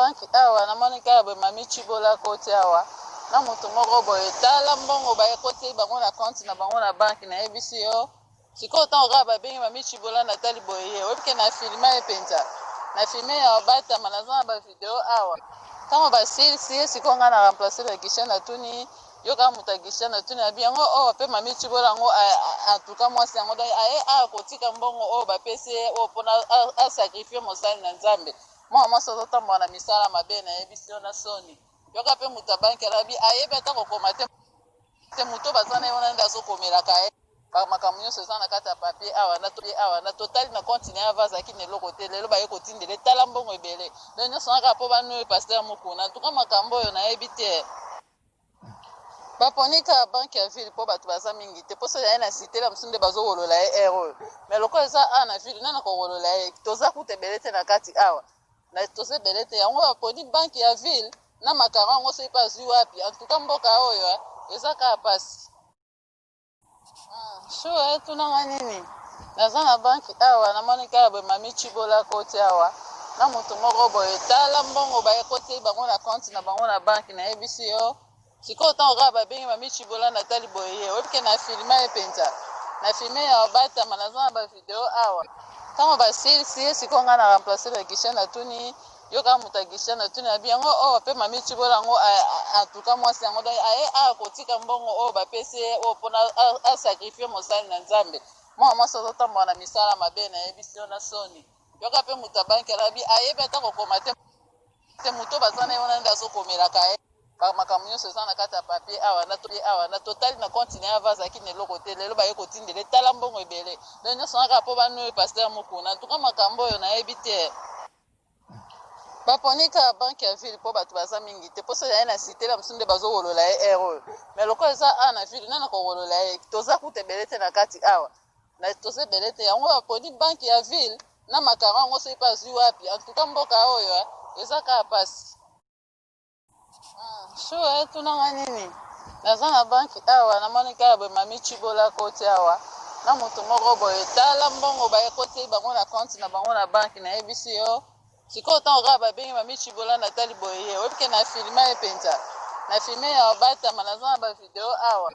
Banque awa, namoni kaka boye Mami Tshibola akoti awa na moto moko boye. Tala mbongo bakoteli bango na compte na bango na banque. Nayebisi yo sikoyo, ntango kaka babengi Mami Tshibola, natali boye ye, oyebi ke na filma ye mpenza, na filme ya obatama, naza na bavideo awa. Ntango basilisi ye, sikoyo ngai na remplace na guichet, natuni yo kaka moto ya guichet, natuni na bi yango oyo mpe Mami Tshibola yango atuka mwasi yango, donc aye awa kotika mbongo oyo bapesi ye oyo mpona asacrifie mosali na Nzambe. Mwana mwasi azotambola na misala mabe, nayebisi yo, na soni. Yoka mpe moto ya banque alobi ayebi ata kokoma te, te moto baza na ye wana nde azokomelaka ye makambo nyonso eza na kati ya papier awa. Na awa na totali na compte na ye, ava azalaki na eloko te, lelo baye kotindela, etala mbongo ebele. Donc nyonso wana kaka mpo banui pasteur Mokuna. Antuka makambo oyo nayebi te. Baponi kaka banque ya ville mpo bato baza mingi te, mposo yaye na cité la mosusu nde bazowolola ye aire oyo, mais lokola eza awa na ville, nana kowolola ye? Toza kuta ebele te na kati awa, na toza ebele te. Yango baponi banque ya ville na makaro yango, soki mpe azwi wapi. Antuka mboka oyo eza kaka pasi. Sure, tunanga nini? Naza na banque awa, namoni kaka boye Mami Tshibola akoti awa na moto moko boye. Tala mbongo bakoteli bango na compte na bango na banque. Nayebisi yo sikoyo, ntango kaka babengi Mami Tshibola, natali boye ye, oyebi ke na filma ye mpenza, na filme ya obatama, naza na bavideo awa. Ntango basilisi ye, sikoyo ngai na remplace na guichet, natuni yo kaka moto ya guichet, natuni na bi yango oyo mpe Mami Tshibola yango atuka mwasi yango, donc aye awa kotika mbongo oyo bapesi ye oyo mpona asacrifie mosali na Nzambe. Mwana mwasi azotambola na misala mabe, nayebisi yo, na soni. Yoka mpe moto ya banque alobi ayebi ata kokoma te, te moto baza na ye wana nde azokomelaka ye makambo nyonso eza na kati ya papier awa. Na awa na totali na compte na ye, ava azalaki na eloko te, lelo baye kotindela, etala mbongo ebele. Donc nyonso wana kaka mpo banui pasteur Mokuna. Antuka makambo oyo nayebi te. Baponi kaka banque ya ville mpo bato baza mingi te, mposo yaye na cité la mosusu nde bazowolola ye aire oyo, mais lokola eza awa na ville, nana kowolola ye? Toza kuta ebele te na kati awa, na toza ebele te. Yango baponi banque ya ville na makaro yango, soki mpe azwi wapi. Antuka mboka oyo eza kaka pasi. Sure, tunanga nini? Naza na banque awa, namoni kaka boye Mami Tshibola akoti awa na moto moko boye. Tala mbongo bakoteli bango na compte na bango na banque. Nayebisi yo sikoyo, ntango kaka babengi Mami Tshibola, natali boye ye, oyebi ke na filma ye mpenza, na filme ya obatama, naza na bavideo awa.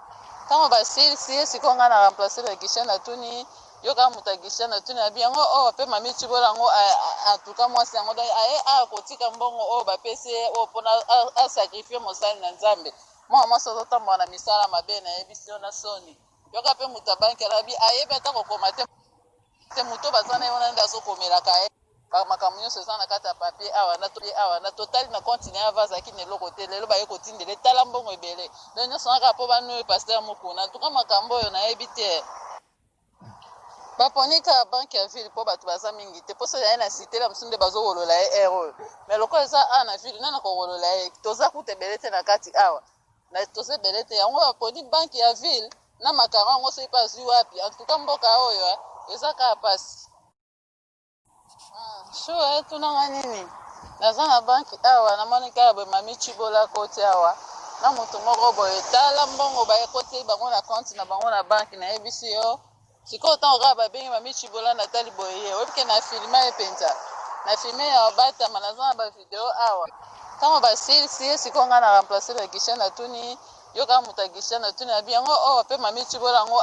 Ntango basilisi ye, sikoyo ngai na remplace na guichet, natuni yo kaka moto ya guichet, natuni na bi yango oyo mpe Mami Tshibola yango atuka mwasi yango, donc aye awa kotika mbongo oyo bapesi ye oyo mpona asacrifie mosali na Nzambe. Mwana mwasi azotambola na misala mabe, nayebisi yo, na soni. Yoka mpe moto ya banque alobi ayebi ata kokoma te, te moto baza na ye wana nde azokomelaka ye makambo nyonso eza na kati ya papier awa. Na awa na totali na compte na ye, ava azalaki na eloko te, lelo baye kotindela, etala mbongo ebele. Donc nyonso wana kaka mpo banui pasteur Mokuna. Antuka makambo oyo nayebi te. Baponi kaka banque ya ville mpo bato baza mingi te, mposo yaye na cité la mosusu nde bazowolola ye aire oyo, mais lokola eza awa na ville, nana kowolola ye? Toza kuta ebele te na kati awa, na toza ebele te. Yango baponi banque ya ville na makaro yango, soki mpe azwi wapi. Antuka mboka oyo eza kaka pasi. Sure, tunanga nini? Naza na banque awa, namoni kaka boye Mami Tshibola akoti awa na moto moko boye. Tala mbongo bakoteli bango na compte na bango na banque. Nayebisi yo sikoyo, ntango kaka babengi Mami Tshibola, natali boye ye, oyebi ke na filma ye mpenza, na filme ya obatama, naza na bavideo awa. Ntango basilisi ye, sikoyo ngai na remplace na guichet, natuni yo kaka moto ya guichet, natuni na bi yango oyo mpe Mami Tshibola yango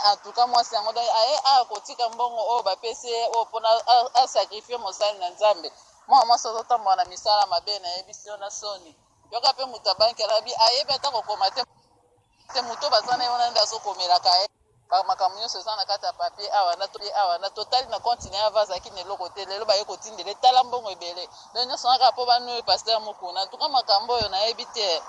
atuka mwasi yango, donc aye awa kotika mbongo oyo bapesi ye oyo mpona asacrifie mosali na Nzambe. Mwana mwasi azotambola na misala mabe, nayebisi yo, na soni. Yoka mpe moto ya banque alobi ayebi ata kokoma te, te moto baza na ye wana nde azokomelaka ye makambo nyonso eza na kati ya papier awa. Na awa na totali na compte na ye, ava azalaki na eloko te, lelo baye kotindela, etala mbongo ebele. Donc nyonso wana kaka mpo banui pasteur Mokuna. Antuka makambo oyo nayebi te.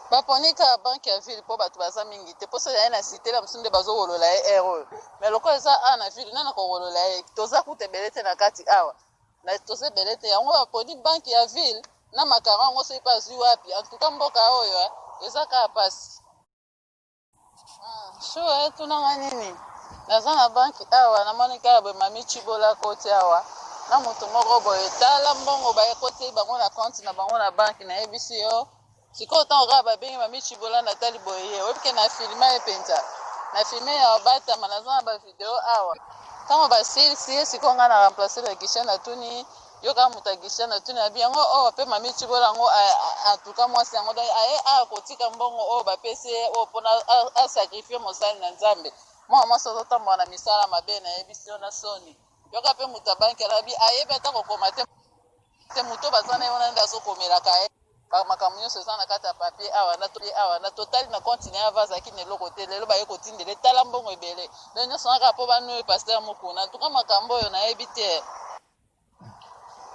Baponi kaka banque ya ville mpo bato baza mingi te, mposo yaye na cité la mosusu nde bazowolola ye aire oyo, mais lokola eza awa na ville, nana kowolola ye? Toza kuta ebele te na kati awa, na toza ebele te. Yango baponi banque ya ville na makaro yango, soki mpe azwi wapi. Antuka mboka oyo eza kaka pasi. Sure, tunanga nini? Naza na banque awa, namoni kaka boye Mami Tshibola akoti awa na moto moko boye. Tala mbongo bakoteli bango na compte na bango na banque. Nayebisi yo sikoyo, ntango kaka babengi Mami Tshibola, natali boye ye, oyebi ke na filma ye mpenza, na filme ya obatama, naza na bavideo awa. Ntango basilisi ye, sikoyo ngai na remplace na guichet, natuni Yoka moto ya guichet na tuni abi yango oyo pe mami tshibola yango en tout cas mwasi yango donc aye awa kotika mbongo oyo bapesi ye oyo mpona asacrifie mosali na Nzambe. Mwana mwasi azotambola na misala mabe nayebisi yo na soni. Yoka pe moto ya banki alobi ayebi ata kokoma te moto baza na ye wana nde azokomelaka ye. Ba makambo nyonso eza na kati ya papier awa na awa na totali na compte na ye ava azalaki na eloko te lelo baye kotindela ye tala mbongo ebele donc nyonso wana kaka mpo banui pasteur Mukuna en tout cas makambo oyo nayebi te.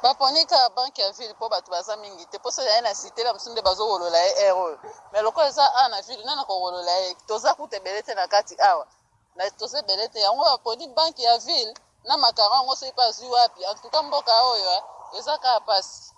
Baponi kaka banque ya ville mpo bato baza mingi te mpo soki aye na cité la mosusu nde bazowolola ye heure oyo mais lokola eza awa na ville nani akowolola ye toza kutu ebele te na kati awa na toza ebele te yango baponi banque ya ville na macaron yango soki mpe azwi wapi en tout cas mboka oyo eza kaka pasi.